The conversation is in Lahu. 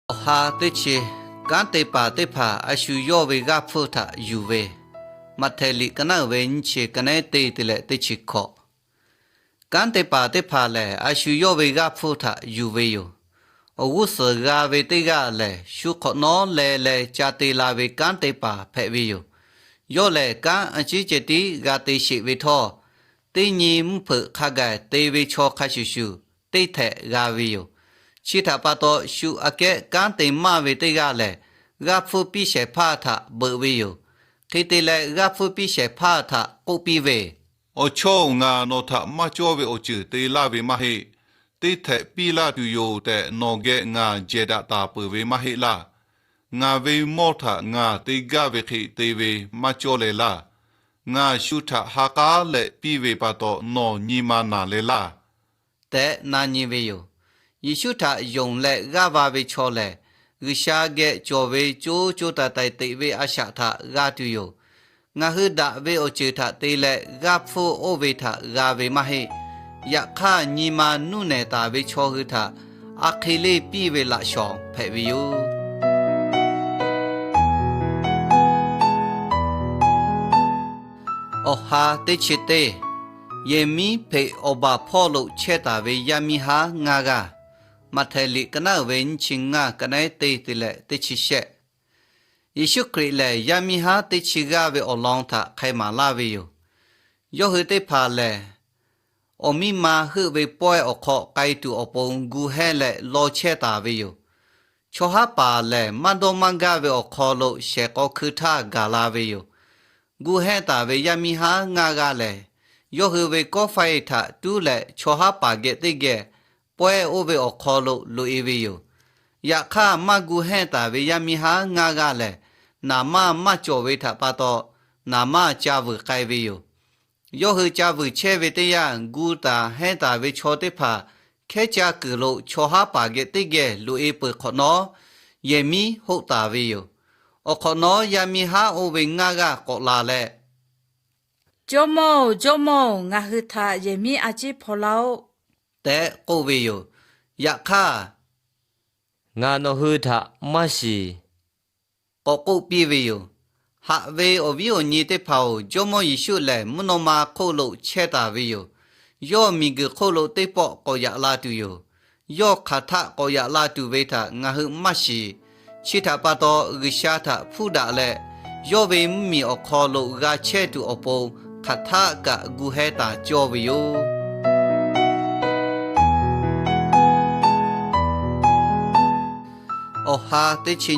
Awˬ ha teˇ chi, kanˉ te paˍ teˇ hpaˍ a shu yawˇ ve g'aˇ hpfuhˇ htaꞈ yuˬ ve. Maꞈhtehˍ liꞈ ka naˉ uiˍ ve nyiˇ chi ka nehˉ teˇ te leh teˇ chi hkawꞈ. Kanˉ te paˍ teˇ hpaˍ lehˬ, a shu yawˇ ve g'aˇ hpfuhˇ htaꞈ yuˬ ve yoˬ. Awˬ g'uˇ suhˍ g'a ve teˇ g'aˇ lehˬ, shu hk'awꞈ nawˉ leh leh ca te la ve kanˉ te paˍ hpehꞈ ve yoˬ. Yawˇ lehˬ, kanˉ a ciˉ ceh tiˉ g'a te sheˍ ve htawˇ, teˇ nyi mvuhˇ hpeuꞈ hk'a gaˬ te ve chaw hk'a shuˍ shuˍ teˇ htehꞈ g'a ve yoˬ. Chi htaꞈ pa taw, shu aꞈ kehˉ kanˉ te maˇ ve teˇ g'aˇ lehˬ, g'aˇ hpfuhˇ piˇ shehˍ hpaˇ htaꞈ beuꞈ ve yoˬ. Hk'e te leh, g'aˇ hpfuhˇ piˇ shehˍ hpaˇ htaꞈ k'oˆ piˇ ve, Awˬ chawˇ-oˬ, ngaˬ nawˬ htaꞈ maˇ cawˇ ve awˬ ceuˬ te laˇ ve maˇ heˆ. Teˇ htehꞈ piˇ laˇ tuˬ yoˬ tehꞈ, nawˬ geh ngaˬ jehˬ daꞈ taˍ peuˬ ve maˇ heˆ laˇ. Ngaˬ ve mawˇ htaꞈ ngaˬ te gaˇ ve hk'e te ve maˇ cawˇ leh laˇ. Ngaˬ shu htaꞈ ha k'aˉ leh piˇ ve pa taw, nawˬ nyi ma naˬ leh laˇ tehꞈ na nyi ve yoˬ. Yeˍsuˆ htaꞈ yonˍ leh g'aˇ va ve chaw lehˬ, G'uiˬsha geh cawˬ ve co co taiˍ taiˍ teꞈ ve a shaꞈ htaꞈ g'a tuˬ yoˬ. Ngaˬ hui daꞈ ve awˬ ceuˬ htaꞈ te leh g'aˇ hpfuhˇ oˇ ve htaꞈ g'a ve maˇ heˆ. Yaꞈ hk'aˇ, nyi ma nuˇ nehˬ taˍ ve chaw hui htaꞈ a hk'e leˇ piˇ ve laꞈ shawnˍ hpehꞈ ve yoˬ. Awˬ ha teˇ chi teˇ, yehˬ miˉ hpeꞈ awˬ baˬ hpawˇ lo chehˇ taˍ ve yaˇ miˇ haˉ ngaˇ g'aˇ. Maꞈhtehˍ liꞈ ka naˉ uiˍ ve nyiˇ chi ngaˇ ka nehˉ teˇ te leh teˇ chi shehˆ. Yeˍsuˆ Hkriꞈ lehˬ, yaˇ miˇ haˉ teˇ chi g'aˇ ve awˬ lawn htaꞈ hk'ai maˍ laˇ ve yoˬ. Yawˇ hui teˇ hpaˍ lehˬ, awˬ miˇ ma heuˆ ve pawehˇ awˬ hk'aw k'ai tuˬ awˬ pon gu hehnˇ leh law chehˇ taˍ ve yoˬ. Chaw haˉ paˍ lehˬ, maˇ dawˇ maˇ gaˇ ve awˬ hk'aw lo shehˍ k'aw hkui htaˇ gaˬ la ve yoˬ. Gu hehnˇ taˍ ve yaˇ miˇ haˉ ngaˇ g'aˇ lehˬ, yawˇ hui ve kawˆ faiˇ htaꞈ tuˉ leh chaw haˉ paˍ geh teˇ geh pawehˇ oˇ ve awˬ hk'aw lo loꞈ-e ve yoˬ. Yaꞈ hk'aˇ, maˇ gu hehnˇ taˍ ve yaˇ miˇ haˉ ngaˇ g'aˇ lehˬ, naˍ manˇ maˇ cawˬ ve htaꞈ pa taw, naˍ manˇ ca vuiˬ k'ai ve yoˬ. Yawˇ hui ca vuiˬ chehˇ ve teˇ yanˇ, gu taˍ hehnˇ taˍ ve chaw teˇ hpaˍ hkehˉ caˇ kuiˬ lo chaw haˉ paˍ geh teˇ geh loꞈ-e peuˬ hk'awꞈ nawˉ, yehˬ miˉ hoˆ taˍ ve yoˬ. Awˬ hk'awꞈ nawˉ, yaˇ miˇ haˉ oˇ ve ngaˇ g'aˇ k'awꞈ la leh, Jawˇmawˇ-oˬ, Jawˇmawˇ-oˬ, ngaˬ hui htaꞈ yehˬ miˉ a ciˉ hpaw laˇ-oˆ tehꞈ k'oˆ ve yoˬ. Yaꞈ hk'aˇ, Ngaˬ nawˬ hui htaꞈ maˇ shiˍ k'awꞈ k'oˆ piˇ ve yoˬ. Haꞈ ve awˬ viˉ awˬ nyi teˇ hpaˍ-oˬ, Jawˇmawˇ Yeˍsuˆ lehˬ mvuhˇ naw ma hk'oˆ lo chehˇ taˍ ve yoˬ. Yawˇ miˬguiˬ hk'oˆ lo teˇ pawˆ k'awꞈ yaꞈ la tuˬ yoˬ. Yawˇ hk'aˬ htaˆ k'awꞈ yaꞈ la tuˬ ve htaꞈ ngaˬ hui maˇ shiˍ. Chi htaꞈ pa taw, G'uiˬsha htaꞈ hpuˇ daꞈ leh, yawˇ ve mvuhˇmiˬ awˬ hk'aw lo g'a chehˇ tuˬ awˬ pon hk'aˬ htaˆ kaꞈ gu hehnˇ taˍ cawˇ ve yoˬ. Awˬ ha teˇ chi